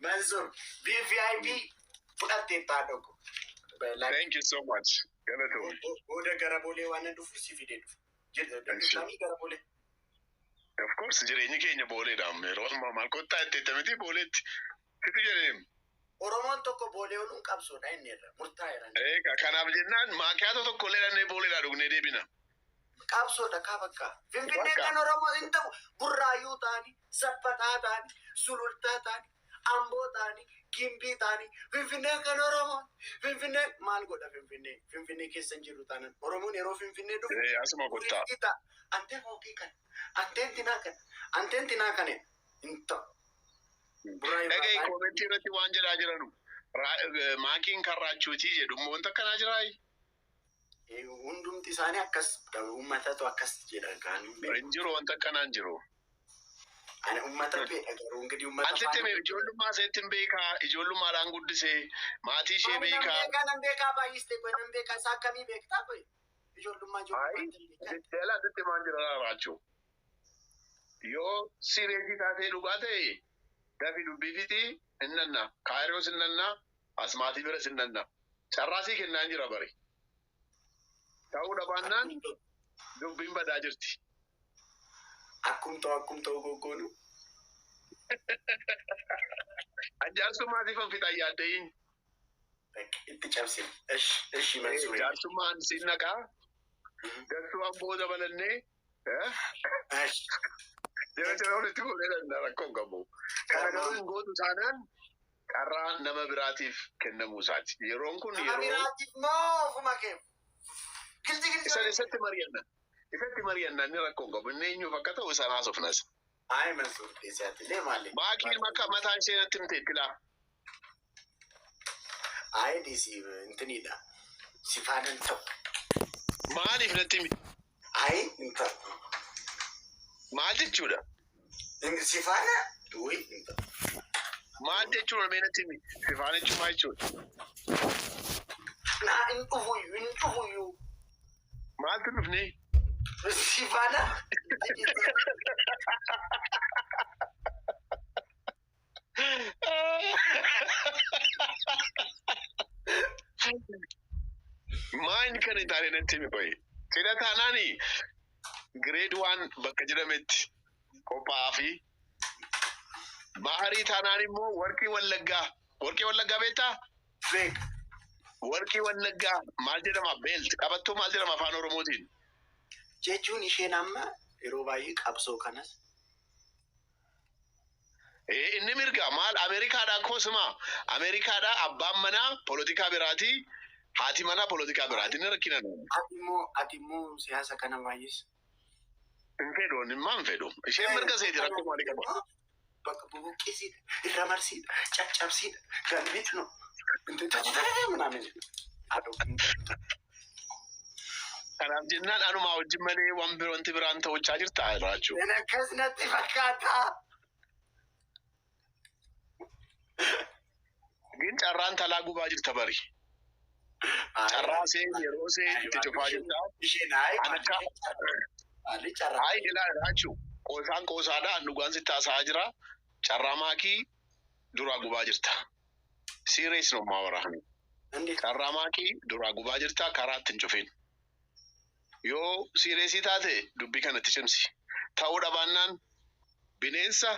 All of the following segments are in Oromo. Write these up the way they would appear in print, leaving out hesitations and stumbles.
Mansoor, VVIP fudhattee taadhoku. Thank you so much. Galatoomi. Booda gara boolee waan nan dhufu si fidee dhufu. Danda'amii gara boolee. Of course, jireenyi keenya booleedha amma yeroo ammaa maal kottaa itti itti booleetti. Situ jedheem. Oromoon tokko boolee ooluun qabsoodha inni irra murtaa'eera. Egaa kanaaf jennaan maakiyaatoo tokko illee dhannee booleedhaa dhugnee deebina. Qabsoodha kaa bakka. Finfinnee Bakka. kan Oromoo hin ta'u Burraayyuu ta'anii, Sabbataa ta'anii, Sulultaa ta'anii, Amboo ta'anii, Gimbii ta'anii, Finfinnee kan Oromoo. Finfinnee maal godha Finfinnee? Finfinnee keessa hin jiru taanaan. Oromoon yeroo Finfinnee dhufu Ee, asuma kottaa. turistii ta'a. Antee fooqii kana, antee intinaa kana, antee intinaa kana hin ta'u. Burraayyuu Dhaga'i, irraa koomentii irratti waan jedhaa jiranu. Maakiin kan raachuutii jedhu immoo wanta akkanaa jiraayi. Hundumti isaanii akkas, uummatatu akkas jedha kan hin beeku. Hin jiru, wanta akkanaa hin jiru. Ani uummata beeka garuu ingidihi uummata Ansitti faana. hime, ijoollummaa isheetti hin beekaa, ijoollummaadhaan guddisee maatii ishee Ani nan beekaa. beekaa, nan beekaa baay'iste qoy, nan beekaa isaa akkamii beektaa qoy, ijoollummaa ijoollummaatti hin beekaa. Jala sitti maan jira raachuu. Yoo sireesii taatee dhugaa ta'e dafi dubbii fixii hin nanna. Kaayiroos hin nanna. Asmaatii biras hin nanna. Carraasii kennaan jira bari. Ta'uu dhabaannaan dubbiin badaa jirti. Akkum ta'u, akkum ta'u goggoonu. Jaarsummaa siifan fixan yaaddayin. Itti cabsine. Eshi, eshi Mansuuree. Jaarsummaan siin naqaa. Garsuu amboo dabalannee. Eshi. Jara jara walitti fuudhee danda'a, rakkoo hin qabu. Kana garuu hin gootu taanaan carraa nama biraatiif kennamuu isaati. Yeroon kun Nama yeroo biraatiif moo ofuma kee? Gilzi gilzi. Isa isatti mari'anna. Isatti mari'anna, inni rakkoo hin qabu. Inni eenyuuf akka ta'u isaan haasofnas. Ayi Mansuur, dhiisiyaati illee maali? Maakiin makka mataan ishee natti himteetti laa. Ayi dhiisi, intinidha. Si faana hin ta'u. Maaliif, natti himi? Ayi, hin ta'u. Maal jechuudha? Si faana wuyi hin ta'u. Maal jechuudha, mee natti himi? Si faana jechuun maal jechuudha? Naa hin dhufuyyuu, hin dhufuyyuu. Maaltu hin dhufne? Si faana. Maal kan hin taane natti himi qoyi. Cidha taanaani grade 1 bakka jedhametti qophaa'aa fi baharii taanaan immoo warqii Wallaggaa. Warqii Wallaggaa beektaa? Beeka. Warqii Wallaggaa maal jedhama? Belt qabattoo maal jedhama afaan Oromootiin? Jechuun isheen amma yeroo baay'ee qabsoo kanas Ee, inni mirga maal Ameerikaadhaa koosuma Ameerikaadhaa abbaan manaa polotikaa biraati, haati manaa polotikaa biraati, inni rakkina nuuni. Ati immoo siyaasa kana baay'ees. Hin fedhu, inni immoo hin fedhu. Isheen mirga seeti, rakkoo maalii qaba? Bakka bubuqqisiidha, irra marsiidha, caccabsiidha, galbitno. ምናምን አለው። Kanaaf jennaan anumaa wajjin malee waan biroo wanti biraan ta'uchaa jirta raachuu. Akkas natti fakkaata. Gin carraan talaa gubaa jirta bari. Carraa see yeroo see itti cufaa jirta. Isheen ayi An akka maali carraa. Ayi, ilaali raachuu. Qoosaan qoosaadha, an dhugaan sitti haasa'aa jira. Carraa maakii duraa gubaa jirta. Serious no maawara. እንዴት? Carraa maakii duraa gubaa jirta, karaa itti hin cufin. Yoo serious taate dubbii kanatti cimsi. Ta'uu dhabaannaan bineensa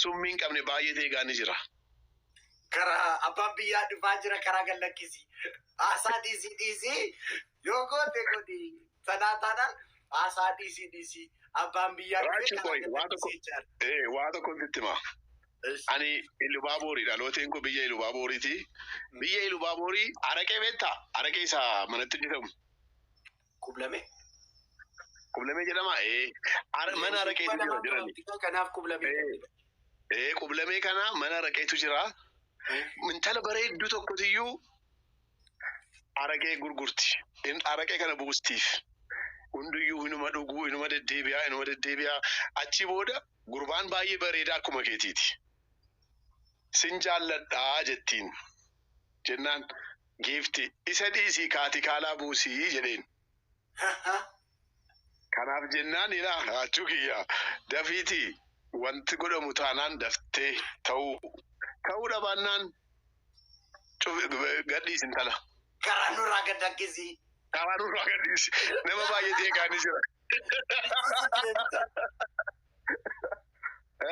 summii hin qabne baay'ee ta'e ni jira. Karaa abbaan biyyaa dhufaa jira, karaa gallakkisi. Haasaa dhiisii dhiisii, yoo goote godhi. Sanaa taanaan haasaa dhiisii dhiisii. Abbaan biyyaa dhufee Raachuu karaa qoyi waa tokko gallakkisee jira. Waa tokko sitti hima. Ani Ilubaaborii, dhalooteen koo biyya Ilubaabooriiti. Biyya Ilubaaborii araqee beektaa? Araqee isa manatti hojjetamu. Kublame. Qublamee jedhama. Ee, mana araqeetu jira jedhani. Kanaaf kublame. Ee, qublamee kana mana araqeetu jira. Intala bareedduu tokkotiyyuu araqee gurgurti. Araqee kana buustiif. Hunduyyuu inuma dhuguu, inuma deddeebi'aa, inuma deddeebi'aa. Achi booda gurbaan baay'ee bareedaa akkuma keetiiti. "Sin jaalladhaa" jettiin. Jennaan, "Giifti, isa dhiisii kaati kaalaa buusii" jedheen. Kanaaf jennaan ilaa haachuu kiyya dafiiti wanti godhamu taanaan daftee ta'uu dhabaannaan gadhiisi intala. Karaa nurraa gad lakkisii. Karaa nurraa gadhiisi. Nama baay'ee ta'e kaanii jira.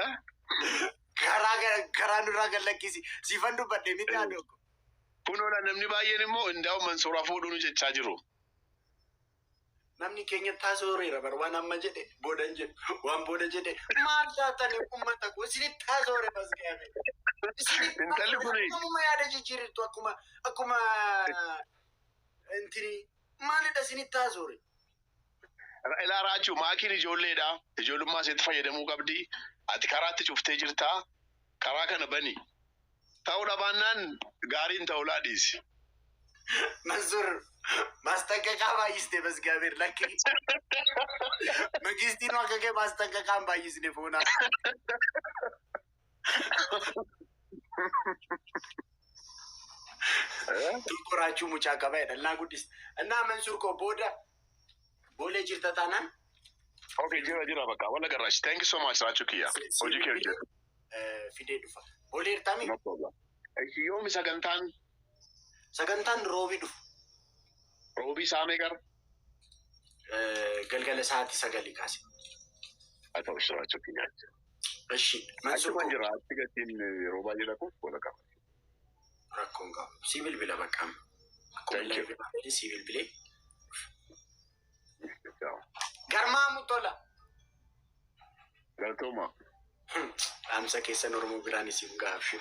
Eh? Karaa nurraa gad lakkisii. Siifan dubbadhe miti haadha koo. Kunoodha, namni baay'een immoo indaa'u Mansuuraa fuudhuun jechaa jiru. Namni keenya taasooreera bar, waan amma jedhe booda hin jedhu, waan booda jedhe maal taatanii uummata koo isinitti taasoore basgaame. Intalli kuni- Akkuma yaada jijjiirtu akkuma intini maalidha isinitti taasoore. Ilaa Raachuu, maakiin ijoolleedha. Ijoollummaa isheetti fayyadamuu qabdi. Ati karaatti cuftee jirtaa. Karaa kana bani. Ta'uu dhabaannaan gaariin ta'uu laadhiisi. Mansuur, ማስጠንቀቂያ baay'iste በእግዚአብሔር lakki. Mangistiin akka kee ማስጠንቀቂያ baay'isne foonaa. Tokko Raachuu mucaa qaba jedha. Naa guddis. Innaa Mansuur koo, booda boolee jirta taanaan. Okay, jira jira bakka. Walla garraachi. Thank you so much, Raachuu kiyya. Hojii kee hojjetu. Fidee dhufa. Boolee jirtami? No problem. Yoomi sagantaan? Sagantaan roobii dhufu. Roobii saamee gara? Galgala sa'aatii 9 kaase. Haa ta'u, Raachuu kiyya. Ishi Mansuur Achuma koo. Jira. Achi gatiin yeroo baay'ee dhaquuf walla qaba. Rakkoon qabu. Si bilbila bakka. Akkuma Thank you. illee si bilbilee. Garmaamu tola. Galatooma. Dhaamsa keessan Oromoo biraan isin gaafshu.